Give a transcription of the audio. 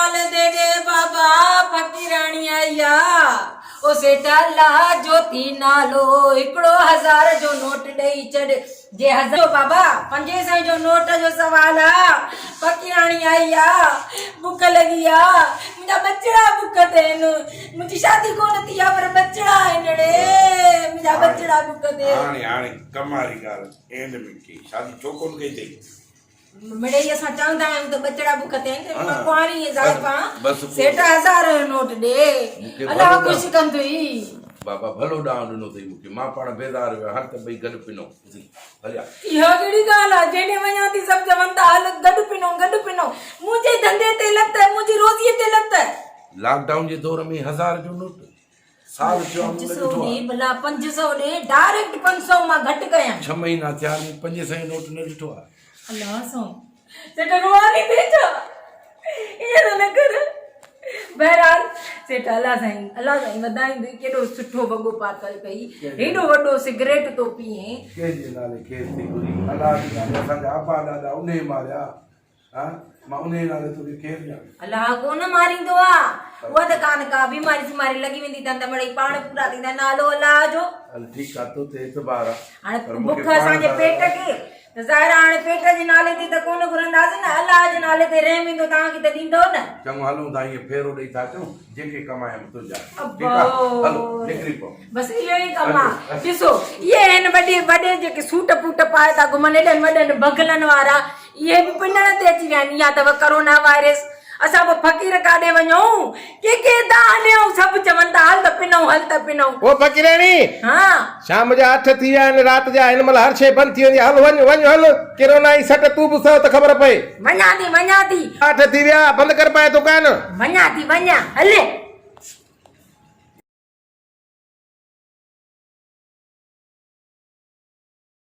نالي تي ڏي بابا فقيراڻي آئي آ او سيٺ الله جو ٿي نالو هڪڙو هزار جو نوٽ ڏئي ڇڏ جي هزار بابا پنجين سئين جو نوٽ جو سوال آ فقيراڻي آئي آ بک لڳي آ منهنجا ٻچڙا بک تي آهن منهنجي شادي ڪونه ٿي آ پر ٻچڙا آهن ڙي منهنجا ٻچڙا بک تي هاڻي هاڻي ڪم واري ڳالهه اينڊ ۾ ڪئي شادي ڇو ڪونه ڪئي اٿئي؟ مڙئي اسان چوندا آهيون ته ٻچڙا بک تي آهن ته مان ڪنواري زائفان سيٺ هزار جو نوٽ ڏي الله خوش ڪندوئي. بابا ڀلو ڏانء ڏنو اٿئي مون کي مان پاڻ بيزار هيو هل ته ٻئي گڏ پنون اٿي هليا. اها ڪهڙي ڳالهه آهي جيڏي وڃان ٿي سڀ چون ٿا هل گڏ پنون گڏ پنون منهنجي ڌنڌي تي لت منهنجي روزيء تي لت. لاڪ ڊائون جي دور ۾ هزار جو نوٽ سال ٿيو آ مون نه ڏٺو آ. ڏي ڀلا 500 ڏي ڊائريڪٽ 500 مان گهٽ ڪيان. ڇهه مهينا ٿيا مون پنجين سئين نوٽ نه ڏٺو آ. الله سائين سيٺ روئان ٿي ڇا ائين ته نه ڪر بهرحال سيٺ الله سائين الله سائين وڌائيندي ڪيڏو سٺو وڳو پاتل پئي هيڏو وڏو سگريٽ ٿو پيئين. ڪنهن جي نالي خير ٿي گهري الله جي نالي اسان جا ابا ڏاڏا انهي ماريا ها مان انهيء نالي توکي خير ڏيان. الله ڪونه ماريندو آ. اها ته ڪانه ڪا بيماري سيماري لڳي ويندي تن ته مڙئي پاڻ پورا ٿيندا نالو الله جو. هل ٺيڪ آ تو تي اعتبار آ. هاڻي بک اسان جي پيٽ کي ته ظاهر آ هاڻي پيٽ جي نالي تي ته ڪونه گهرنداسين نه الله جي نالي تي رحم ايندو توهان کي ته ڏيندو نه. چڱو هلون ٿا ائين ڦيرو ڏئي ٿا اچون جيڪي ڪمايم تنهنجا ٺيڪ آ هلو نڪري پئو. بس اهو ئي ڪم آ. ڏسو اهي آهن وڏي وڏي جيڪي سوٽ پوٽ پائي ٿا گهمن ايڏن وڏن بنگلن وارا اهي به پنڻ تي اچي ويا آهن اها اٿو ڪرونا وائرس اسان به فقير ڪاڏي وڃون ڪي ڪي دانهن ڏيون سڀ چون ٿا هل ته پنون هل ته پنون. او فقيرياڻي! ها. شام جا اٺ ٿي ويا آهن رات جا هن مهل هر شيء بند ٿي ويندي هل وڃ وڃ هل ڪرونا جي سٽ تون به سهه ته خبر پئي. وڃان ٿي وڃان ٿي. اٺ ٿي ويا بند ڪر پنهنجو دڪان. وڃان ٿي وڃان هل.